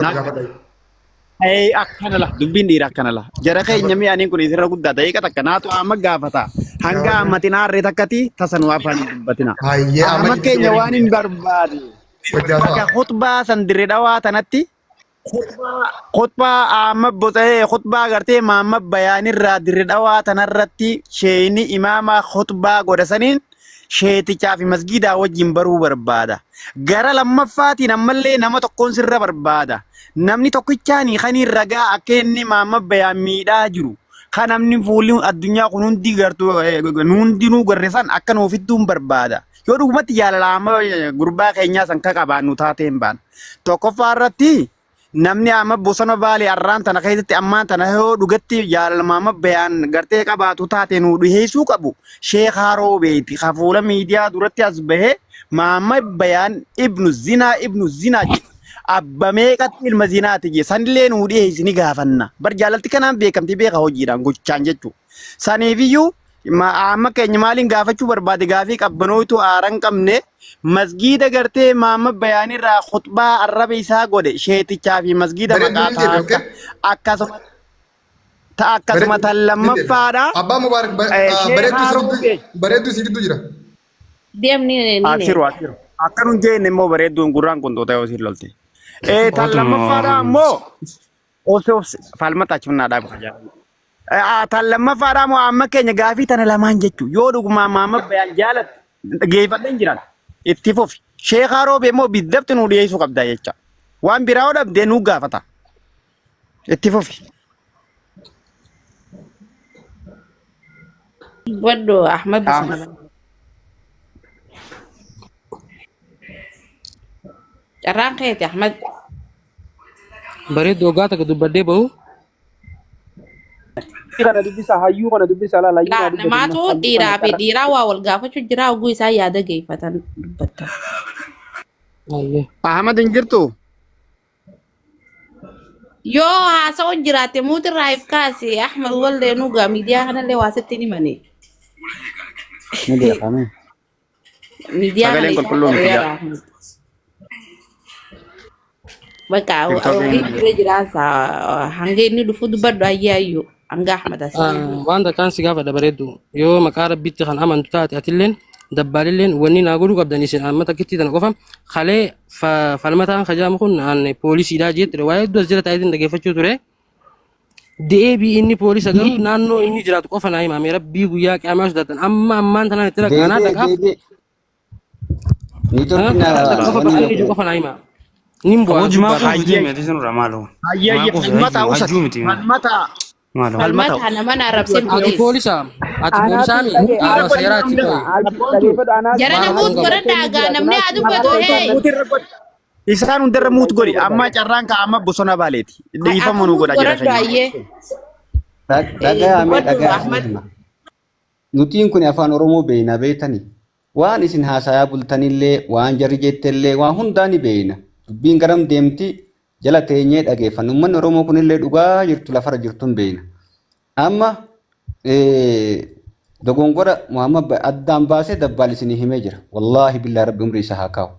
Gaafadha. Ee akkana la dubbiin dhiira akkana la jara keenya mi'a aniin kun isirra guddaa daqiiqa takka naatu amma gaafata hanga ammatiin aarree takkati tasa nu afaan hin dubbatina. Hayyee Amma amma keenya waan hin barbaade Hojjaasaa. bakka khutbaa san dirree dhawaa tanatti khutbaa amma bosa'ee khutbaa gartee maamma bayaanirraa dirree dhawaa tanarratti sheeyni imaamaa khutbaa godha saniin sheetichaa fi masgiidaa wajjin baruu barbaada. Gara lammaffaatiin ammallee nama tokkoon sirra barbaada. Namni tokkichaanii kaniin ragaa akka inni maamma bayaan miidhaa jiru. Kan namni fuulli addunyaa kun hundi gartuu hundinuu garre san akka nuuf fidduun barbaada. Yoo dhugumatti jaalala amma gurbaa keenyaa san ka qabaannu taateen baana. Tokkoffaa irratti namni amma bosona baalee arraan tana keessatti ammaan tana yoo dhugatti jaalala amma bayaan gartee qabaatu taate nuu dhiheessuu qabu sheek Haroo beeyti ka fuula miidiyaa duratti as bahee maamma bayaan ibnu zinaa ibnu zinaa jedhe. Abba meeqatti ilma zinaati jedhe sanillee nuu dhiheessi ni gaafanna. Bar jaalalti kanaan beekamti beeka hojiidhaan gochaan jechuudha. Saniifiyyuu amma keenya maaliin gaafachuu barbaade gaafii qabbanootu aara hin qabne masgiida gartee maamma bayaanirraa khutbaa arraba isaa godhe sheetichaa fi masgiida Bareedduu maqaa ni deebi'e, ta'a okay? akkasuma ta akkasuma Bareedduu tan ni deebi'e. lammaffaadha. Abbaa Mubaarak Sheekh bareedduu si Haaruu gidduu bareedduu si gidduu jira. Deemni ni Abshiru abshiru. Akka nun jenne immoo bareedduun gurraan kun toota yoo siin lolte. Tan Ootuma lammaffaadha ammoo obse obse falmata achumnaa dhaabu. Tan lammaffaadhaa moo amma keenya gaafii tana lamaan jechuu yoo dhugumaa maama bayaan jaalatti geeffadheen jiran itti fufi. Sheekaa roobee immoo biddabti nuu dhiyeessuu qabda jecha. Waan biraa yoo dhabdee nuu gaafata. Itti fufi. Waddo Ahmad Ahmad. Bosona. Carraan keeti Ahmad. Bareedduu waggaa takka dubbadhee bahu Kana dubbisa hayyuu kana dubbisa laala hayyuu Laa naa dubbatu namaatu hayyuu kana dhiiraa fi qarra. dhiiraa waa wal gaafachuu jira oguu isaan yaada geeffatan dubbatta. Ayyee. Ahmad hin jirtu? Yoo haasa'uun jiraate muutirraa if kaasi Ahmad wallee nugaa miidiyaa kanallee waa sitti hin himani. Ni beekame. Miidiyaa kana Sagaleen isaan qulqulluu miti qabeera gaa. Ahmad. Bakka Tiktookiin hojii jira jiraasa hanga inni dhufu dubbadhu ayyee ayyuu hanga Ahmad as. Waan takkaan si gaafadha bareeddu yoo maqaa rabbitti kan amantu taate atilleen dabbaalilleen wanni naa godhuu qabdan isin amma takkitti tana qofa kalee falmataan kajaamu kun an poolisiidhaa jeetti waa'ee hedduu as jala taa'eetiin dhageeffachuu ture. Deebii inni poolisa garuu naannoo inni jiraatu qofa naa himame rabbii guyyaa qiyaamaa sodaatan amma ammaan tanaan itti raqa anaa Deebi'ee dhaqaaf deebi'ee. Niitoorkiin anaa dhaqa qofa wanni bakka inni jiru qofa naa hima. Nin bu'aa Aboo Jimaa gubbaarra. quufi Hayyee deemi ati sinurra maaloo. hayyee Jimaa hayyee quufi falmataa hajjuu usati hajjuu miti falmataa maaloo. falmataa Falmataa nama na arrabsin Ati please. poolisa ati Anaatu poolisaa mi dhage qaama Muut godhi seeraati hunda qoyi. dhageeffadhu anaatu Jarana Maal muut kun qaba? godhadhaa inni gaa jiraatu namni haa naatu dubbatu maqaa hee. isaa Muut irra godhi. Isaan hundarra muut godhi. Amma carraan ka amma bosona baaleeti. Dhiifama Ati nuu muut godha jira godhadhu keenya. ayyee. Dhagayaa mee Dubbadhu dhagayaa isin Ahmad. hima. Nutiin kun afaan Oromoo beeyna beeytani. Waan isin haasayaa bultanillee, waan jarri jettellee, waan hundaa ni beeyna. Dubbiin garam deemti jala teenyee dhageeffanna. Uummanni Oromoo kunillee dhugaa jirtu lafarra jirtu hin beeyna. Amma dogongora Muhammad addaan baasee dabbaal isinii himee jira. Wallaahi billaa rabbi umrii isaa haa kaa'u.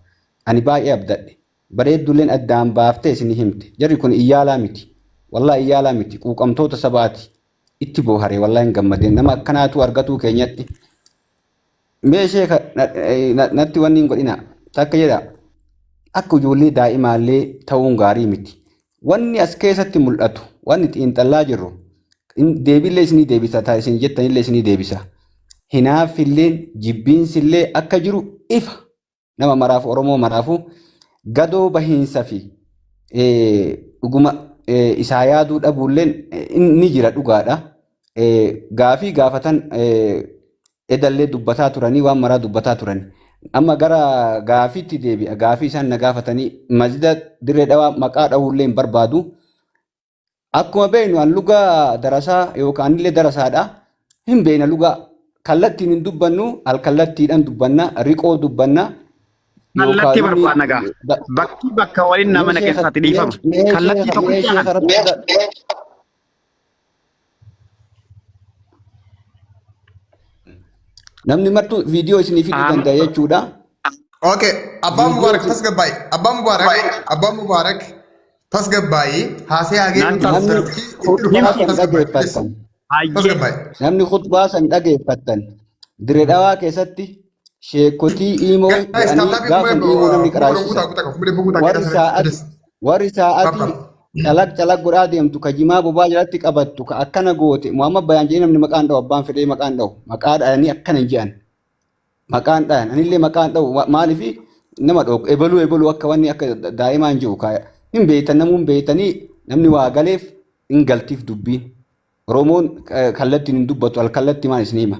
Ani baay'ee abdadhe. Bareeddulleen addaan baaftee isinii himte. Jarri kun iyyaalaa miti. Wallaahi iyyaalaa miti. Quuqamtoota sabaati. Itti boohare wallaahi hin gammadee. Nama akkanaatu argatuu keenyatti. Mee sheeka natti wanni hin godhina. Takka jedha. Akka ijoollee daa'imaallee ta'uun gaarii miti. Wanni as keessatti mul'atu, wanni xiinxallaa jirru, deebiillee isinii deebisa, ta'a isin jettanillee isinii deebisa. Hinaaffilleen, jibbiinsillee akka jiru ifa. Nama maraafu, Oromoo maraafu gadoo bahiinsa fi dhuguma isaa yaaduu dhabuulleen ni jira dhugaadha. Gaafii gaafatan edallee dubbataa turanii waan maraa dubbataa turani. Amma gara gaafiitti deebi'a. Gaafii isaan na gaafatanii masjida dirree dhawaa maqaa dhahuullee hin barbaadu. Akkuma beeknu an lugaa darasaa yookaan anillee darasaadha. Hin beekna lugaa. Kallattiin hin dubbannu alkallattiidhaan dubbanna riqoo dubbanna. Kallattii Yookaan barbaadna gaa. Bakki bakka waliin nama mee na sheeka keessatti dhiifama. mee Kallattii sheeka mee tokkicha sheeka kana. rabbi sodaadhu. Namni martuu viidiyoo isinii fiduu danda'a jechuudha. Okay, Abbaa Viidiyoo Mubaarak isin tasgabbaa'e. Abbaa Mubaarak, Abbaa Mubaarak Tasgabbaa'ii haasee hagee Naan nuti Namni itti khutbaa dhufaa san tasgabbaa'ii. dhageeffattan. Hayyee. Tasgabbaa'ii. Namni khutbaa san dhageeffattan. Dirree dhawaa keessatti sheekotii iimoo Guys, jedhanii taaptaappii gaafa iimoo namni kuma guutaa qaraasisa. guutaa qaba. Kuma dhibba guutaa Warri keessa sa'aati warri sa'aati Taaptaap. calaq calaq godhaa deemtu ka jimaa bobaa jalatti qabattu ka akkana goote Muhammad Bayaan jedhee namni maqaan dha'u abbaan fedhee maqaan dha'u maqaa dha'anii akkana hin jedhan. Maqaan dhayan anillee maqaan dha'u maaliif nama dhoogu ebaluu ebaluu akka wanni akka daa'imaan jiru kaaya hin beektan namuu hin beektanii namni waa galeef hin galtiif dubbiin Oromoon kallattiin hin dubbatu al kallattii maan isin hima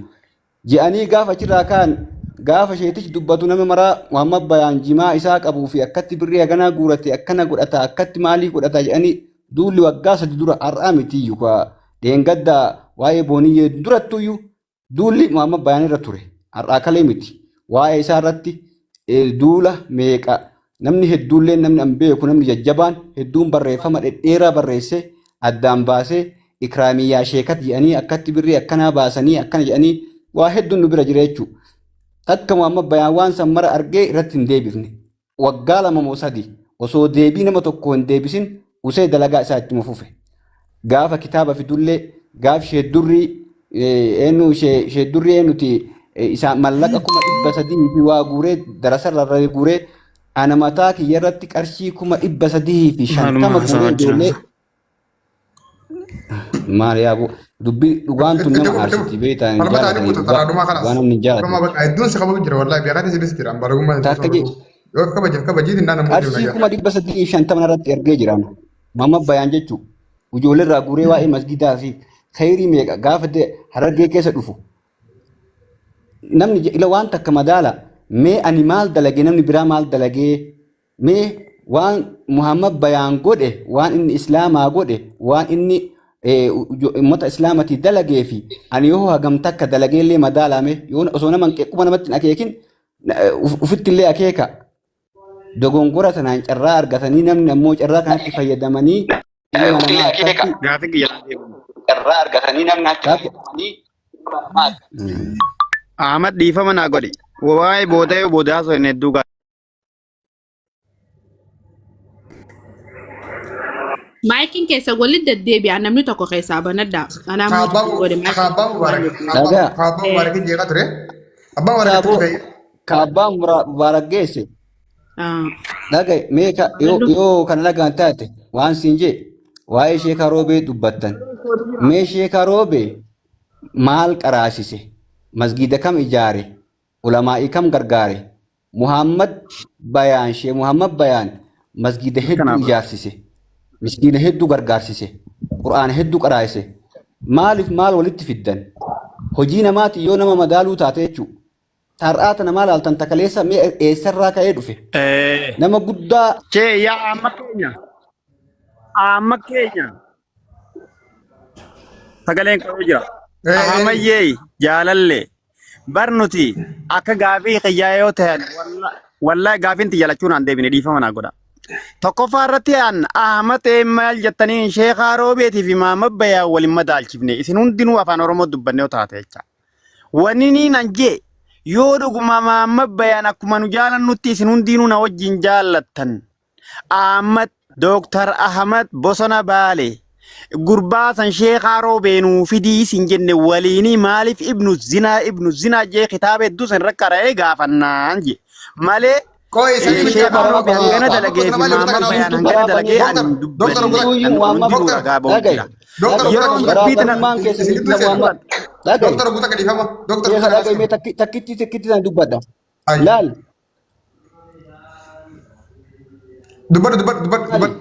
je'anii gaafa achirraa ka'an gaafa sheetichi dubbatu nama maraa Muhammad Bayaan jimaa isaa qabuu fi akkatti birrii haganaa guurate akkana godhata akkatti maalii godhata jedhanii duulli waggaa 3 dura har'aa mitiyyuu dheengadda waa'ee booniyyee durattuyyuu Duulli Muhammad Bayaan irra ture. Har'aa kalee miti. Waa'ee isaa irratti duula meeqa namni hedduullee namni an beeku namni jajjabaan hedduun barreeffama dhedheeraa barreessee addaan baasee ikraamiyyaa sheekat jedhanii akkatti birrii akkanaa baasanii akkana jedhanii waa hedduun nu bira jira jechuudha. Takka Muhammad Bayaan waan san mara argee irratti hin deebifne. Waggaa 2 moo 3 osoo deebii nama tokko hin deebisin usee dalagaa isaa ittuma fufe. Gaafa kitaaba fidullee gaaf sheeddurrii eenyu sheeddurrii eenyuti isaa mallaqa 300,000 fi waa guuree darasarra irra guuree ana mataa kiyya irratti qarshii 350,000 Maaluma guuree haasawaa jiran. ijoollee maal yaaboo dubbii dhugaan tun nama aarsiti beektaa hin Falmataa ni jaalatanii guuta dhugaa taraa dhumaa dhugaa kalaas. namni hin jaalatu. Dhumaa bakka hedduun si kabaju jira wallahi beekaati si jira baragummaa hedduu Takka jee Yoo kabajeef kabajiitiin naan namoota qarshii 350,000 irratti ergee jiran Muhammad Bayaan jechuun ijoollee irraa guuree waa'ee masgidaa fi khayrii meeqa gaafa harargee keessa dhufu namni ila waan takka madaala mee ani maal dalagee namni biraa maal dalagee Mee waan Muhammad Bayaan godhe, waan inni Islaamaa godhe, waan inni ummata Islaamatii dalagee fi ani yoo hagam takka dalageellee madaalame yoo osoo nama hin quba namatti hin akeekin ufittillee akeeka. Dogongora tanaan carraa argatanii namni ammoo carraa kanatti fayyadamanii ilma namaa akkatti Gaafii kiyya naa deebi'i. carraa argatanii namni akka Ahmad dhiifama naa godhi. Waa'ee booda yoo booda haasofne hedduu gaarii. Maayikiin keessa walitti deddeebi'a namni tokko keessaa banadha. Anaa Kaabbaa mootii godhe maayikiin kaabbaa mubaarak Dhagaa. kaabbaa mubaarak jeeqa ture. Abbaa mubaarak Kaaboo ture. kaabbaa mubaarak geesse. Dhaga mee yoo kana dhagaan taate waan siin jee waa'ee sheekaa roobee dubbattan. Mee sheekaa roobee maal qaraasise? Masgiida kam ijaare? Ulamaa'ii kam gargaare? Muhammad Bayaan Shee Muhammad Bayaan masgiida hedduu Kanaaf. ijaarsise. Miskiina hedduu gargaarsise. Qur'aana hedduu qaraasise. Maaliif maal walitti fiddan? Hojii namaati yoo nama madaaluu taate jechuudha. Tar'aa tana maal laaltan takaleessa mee eessarraa ka'ee dhufe? Nama guddaa Chee yaa amma keenya. Amma keenya. Sagaleen ka'uu jira. Ahamayyee jaalallee bar nuti akka gaafii kiyyaa yoo ta'an wallaahi gaafiin tiyya lachuu naan deebine dhiifama naa godha. Tokkoffaa irratti an Ahmad maal jettanii Sheekaa Roobeetii fi Maamad Bayaa waliin madaalchifne isin hundinuu afaan Oromoo dubbanne yoo taate jecha. Wanni niin an jee yoo dhuguma Maamad Bayaan akkuma nu jaalannutti isin hundinuu na wajjin jaallattan. Ahmad Dooktar Ahmad Bosona Baale gurbaa san sheekaa roobee nuu fidii sin jenne waliinii maaliif ibnu zinaa ibnu zinaa jee kitaaba hedduu san irra qara'ee gaafannaan je malee Qoy Isin sheekaa karaa roobee hangana banee dalagee fi Bosona Baale Maamad Bayaan hangana dalagee ani hin Doktor dubbanne Isintuyyuu namni kun Muhammad hundinuu ragaa ba'u dhagaye jira. Doktor Yeroon dubbii tana garaagarummaan keessa Isin miti Muhammad dhagaye Doktor Guutaa gadhiifama. Doktor sheeka Guutaa dhagaye mee takkitti takkitti sana dubbadha Ayyo. laal Dubbadhu dubbadhu dubbadhu dubbadhu.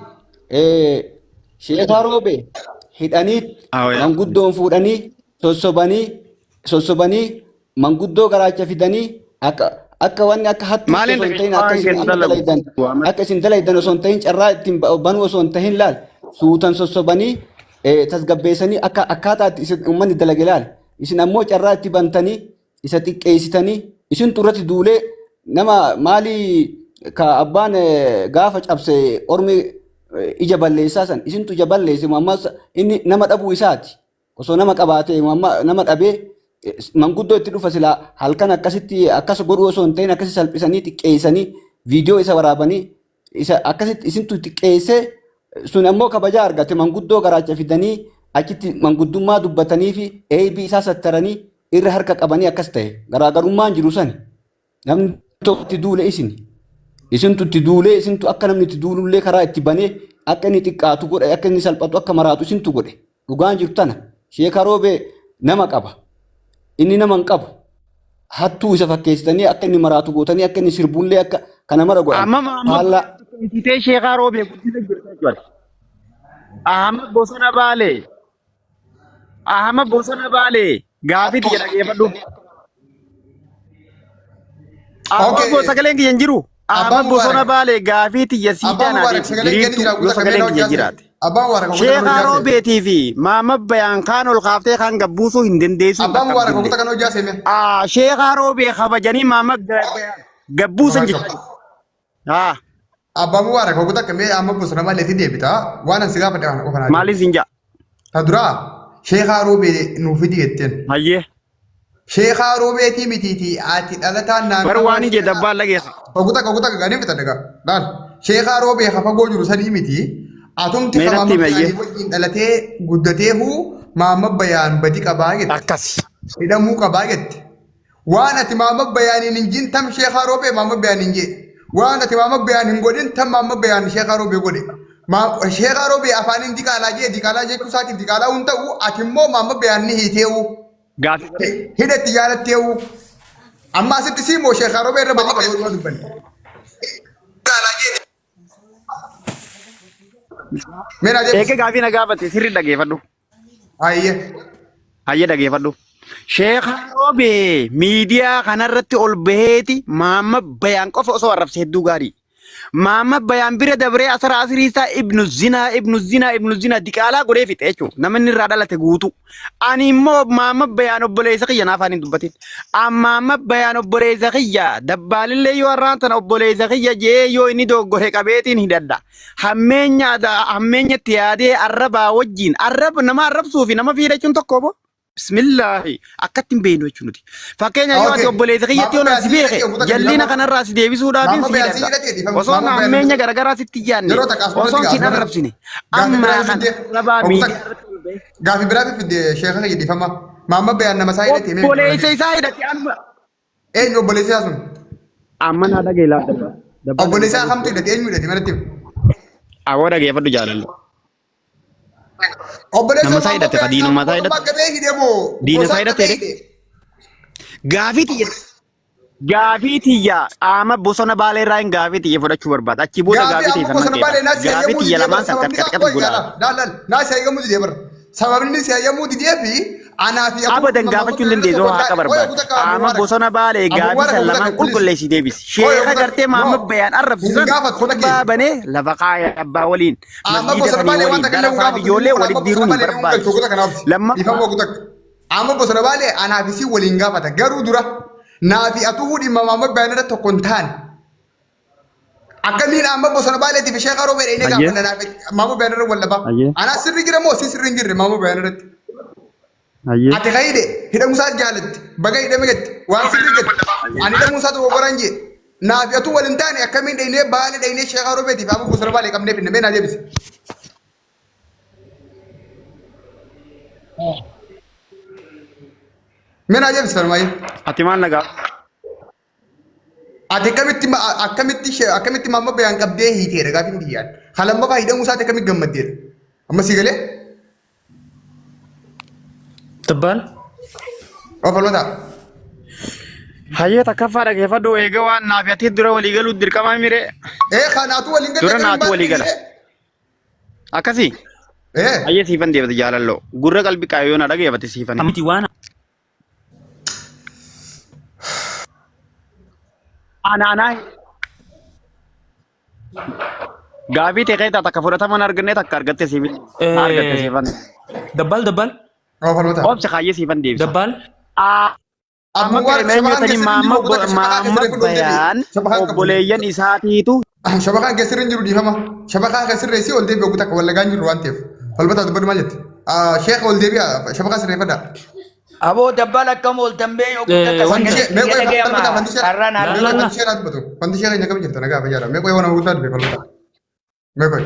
Sheekaa roobee hidhanii Awaya. manguddoon fuudhanii sossobanii sossobanii manguddoo garaacha fidanii akka akka wanni akka hattuutti Maaliin osoo hin ta'in akka waan isin keessa amma dalagu? dalaydan akka isin dalaydan osoo hin ta'in carraa ittiin banuu osoo hin ta'in laal suutan sossobanii tasgabbeessanii akka akkaataa itti isin uummanni dalage laal isin ammoo carraa itti bantanii isa xiqqeessitanii isintu irratti duulee nama maalii ka abbaan gaafa cabse ormi ija balleessaa san isintu ija balleesse ammas inni nama dhabuu isaati osoo nama qabaate amma nama dhabee manguddoo itti dhufa silaa halkan akkasitti akkas godhuu osoo hin ta'in akkasi salphisanii xiqqeessanii viidiyoo isa waraabanii isa akkasitti isintu xiqqeessee Sun ammoo kabajaa argate manguddoo garaacha fidanii achitti manguddummaa dubbatanii fi eebii isaa sattaranii irra harka qabanii akkas ta'e. Garaagarummaan jiru sani. Namni tokko itti duule isin. Isintu itti duulee isintu akka namni itti duulullee karaa itti banee akka inni xiqqaatu godhe akka inni salphatu akka maraatu isintu godhe. Dhugaan jirtu tana. Sheeka Roobee nama qaba. Inni nama hin qabu. Hattuu isa fakkeessitanii akka inni maraatu gootanii akka inni sirbullee akka kana mara godhan. Amma amma Faallaa. Ititee sheekaa roobee guddina jirta jechuudha. Ahmad Bosona Baalee. Ahmad Bosona Baalee. Gaafii tiyya dhageeffadhu. Ahmad Okay. Bo sagaleen kiyya hin jiru. Abbaa Ahmad Bosona Mubaarak. Baalee gaafii tiyya Abbaa siidaa naa Mubaarak deebisi. sagaleen kenni Diriirtuu jira yoo guuta kamee sagaleen na kiyya hojjaase. jiraate. Abbaa Mubaarak guuta kana Sheekaa hojjaase. Roobeetii fi Maamad Bayaan kaan ol kaaftee kaan gabbuusuu hin dandeessu hin Abbaa Mubaarak dhaqqabdillee. guuta kana hojjaase mee. Sheekaa Roobee kabajanii Maamad Bayaan gabbuusan jechuudha. Haa Abbaa Mubaarak guuta kamee amma bosona malee deebita. Waan ani si gaafadhe kana qofa naa deebisi. maaliif hin ja'a? Ta duraa Sheekaa Roobee nuuf fidi jetteen. Hayyee. Sheekaa Roobeetii mitiitii ati dhalataan Bar naannawa waan ije Sheekaa. dabbaan lageessa. Oguta oguta gani fita daga. Laal. Sheekaa Roobee ka fagoo jiru sanii miti. Atumti Mee ka natti Maamad himi hayyee. Bayaanii wajjin dhalatee guddateehu Maamad Bayaan badi qabaa jette. Akkasi. Hidhamuu qabaa jette. Waan ati Maamad Bayaaniin hin jin tam Sheekaa Roobee Maamad Bayaan hin jee. Waan ati Maamad Bayaan hin godhin tam Maamad Bayaan Sheekaa Roobee godhe. Sheekaa Roobee afaaniin diqaalaa jee diqaalaa jechuu isaatiin diqaalaa hin ta'u ati immoo Maamad Bayaan ni hiiteehu. Gaafii bareedu. Hidhatti jaalatteehu. Amma asitti sii moo Sheekaa Roobee irra badii qaba yoo dubbanne. Mee naa Eega deebisi. gaafii na gaafate sirri dhageeffadhu. Ayyee. Hayyee dhageeffadhu. Sheekha Roobee miidiyaa kanarratti ol baheeti Maamad Bayaan qofa osoo arrabse hedduu gaarii. Maamad Bayaan bira dabree asara asirii isaa ibnu zinaa ibnu zinaa ibnu zinaa diqaalaa godhee fixe jechuudha. Nama inni irraa dhalate guutuu. Ani immoo Maamad Bayaan obboleessa kiyya naaf hin dubbatin. Maamad Bayaan obboleessa kiyya dabbaalillee yoo har'aan tana obboleessa kiyya jee yoo inni dogoggore qabeetiin hidhadha. Hammeenya hammeenyatti yaadee arrabaa wajjin arraba nama arrabsuu fi nama fiidhachuun tokko boo. Bismillaahi akkatti hin beeknu jechuun nuti. Fakkeenya yoo ati Okay. obboleessa kiyyatti Maamad yoo na si Bayaan sii beeke hidhatee oguta jallina dhiifama. kanarraa si deebisuudhaafin Maamad si Bayaan sii hidhadha. hidhatee dhiifama. Osoo Maamad Bayaan hammeenya garaagaraa sitti yaadne yeroo takka as osoo biratti sin gaa as biratti. arrabsine Gaafii ammaa biraa kana fidde arrabaa oguta miidiyaa irratti ol ba'e. gaafii biraa fidde sheeka kiyya dhiifama. Maamad Bayaan nama isaa hidhatee mee Obboleessa isaa hidhate anuma. Eenyu obboleessi isaa sun? Amma naa dhagaye laa dabbaa. Dabbaa Obboleessi isaa dhageeffadhu. kamtu hidhate eenyu hidhate manatti himi. Awoo dhageeffadhu jaalalli. Obboleessa Nama isaa Maamad hidhate ka Bayaan diinummaa isaa mootummaa hidhate. qabee hidhe moo Diina isaa gosaa hidhate qabee jedhe. hidhe? Gaafii tiyya gaafii tiyya qaama bosona baalee irraa hin gaafii tiyya fudhachuu barbaada. Achi booda Gaafii gaafii tiyya amma san bosona nan baalee qeeqa. naa si Gaafii hayyamuu tiyya didee bara lamaan san sababni isaa qaxqaxqaxu qoy godhaa. laal laal laal naa si hayyamuu didee bara sababni inni si hayyamuu didee fi anaa fi atuu Abadan Maamad gaafachuu hin Bayaan irratti dandeessu wal haqa taane qoy barbaade. oguta ka Abu Qaama Mubarak bosona baalee Abu gaafii Mubarak san oguta lamaan ka please qulqulleessii deebisi. qoy Sheeka oguta gartee no Maamad Bayaan hin arrabsisan gaafatu khutbaa dhagee banee lafa kaaya abbaa waliin amma masgiida bosona sanii baalee waan waliin takka illee hin darasaa fi gaafatu ijoollee kun walitti amma bosona diruun hin baalee ni hungalchu barbaachisu. oguta kanaaf Lammaffaa dhiifama oguta amma bosona baalee anaa fi si waliin gaafata garuu dura naa fi atuu dhimma Maamad Bayaan irratti tokko hin taane Akkamiin amma bosona baaleetii fi sheekaa roobee dheenee Hayyee. gaafanna naaf maamuu bayaan irra wal dhabaa. Hayyee. Anaa sirri jira moo si sirri hin jirre maamuu bayaan irratti. Hayyee. Ati kan hidhe hidhamuu isaa jaalatte baga hidhame jette waan sirri jette ani hidhamuu isaa tokko goran jee naaf atuu wal hin taane akkamiin dheenee baale dheenee sheekaa roobeetii fi amma bosona baalee qabnee finne mee naa deebise. Mee naa deebise falmaayee. Ati maal nagaa? Ati akkamitti akkamitti akkamitti maamma bayaan qabdee hiiteedha gaafiin kiyyaan. Ka lammaffaa hidhamuu isaatti akkamitti gammaddeedha. Amma sii galee? Dabbaal. Of falmataa. Hayyee takkaffaa dhageeffadhu eega waan naaf ati dura walii galuu dirqamaa mire Ee kanaatu waliin galee dura akkamiin naatu baatee walii gala. hidhee? Akkasii Ee. hayyee siifan deebite jaalalloo gurra qalbii qaayoo na dhageeffate siifan. Miti waan Ana anaa gaafii ta'e keessaa takka fudhataman arganne takka argatte siif argatte siifan. Dabbaal dabbaal Of falmataa. Obsi kaayyee siifan deebisa. dabbaal. Amma Abu Mubarak qarmee shabakaan nyaatanii keessirri hin jiru maamma oguta shabakaa maamma keessirri kun ol deebi'e. bayaan Shabakaan qabu. obboleeyyan isaatiitu Shabakaan keessirri hin jiru dhiifama. Shabakaa keessirri ol deebi'e oguta wallagaan jiru waan ta'eef. Falmataa dubbadhu maal jette? Sheekh ol deebi'a shabakaa sirreeffadha. Aboo dabbal akkam ooltan bee yoo guddaa Wanta- sagalee Mee kiyya qoy dhagayama falmataa fandishee carraan La mee la qoy la. fandishee naa dubbatu. Fandishee keenya kam jirta nagaa fayyaadha. Mee qoy waan guddaa dubbe falmataa. Mee qoy.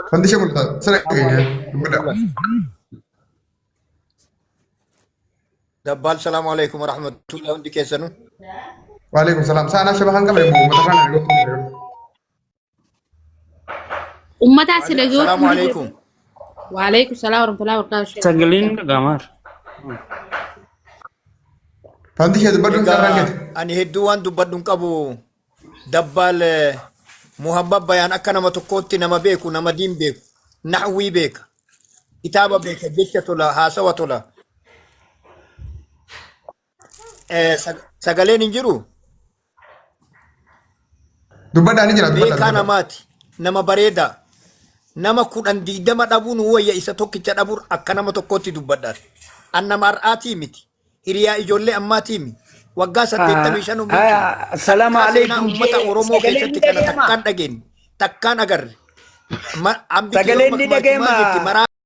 Fandisha mul'ata. Sana keenya dubbadha. Dabbaal salaamu alaikum warahmatullahi hundi keessanuu. Waalaikum salaam. Saanaa shaba kan qabne immoo uummata kana dhaggeeffatu. Uummataa si dhaga'uutti Salaamu ni alaikum. Waalaikum salaam warahmatullahi wabarakatuh. Sagaleen dhaga'amaara. Fandisha dubbadhu carraan Egaa keeti. ani hedduu waan dubbadhu hin qabu. Dabbaal Muhammad Bayaan akka nama tokkootti nama beeku, nama diin beeku, nahwii beeka, kitaaba beeka, jecha tola, haasawa tola. Sagaleen hin jiru. Dubbadhaa ni jira dubbadhaa Beekaa dubbadhaa. namaati, nama bareedaa, nama 10 20 dhabuun wayya isa tokkicha dhabuun akka nama tokkootti dubbadhaan. An nama har'aatii miti. Hiriyaa ijoollee ammaatii miti. Waggaa 85 umrii kiyya. Assalaamu Takkaa seenaa alaikum uummata jee Oromoo sagaleen keessatti ni kana dhaga'ama. takkaan dhageenye, takkaan agarre. Hambi kiyya Sagaleen ni maal jetti dhaga'ama. maraa.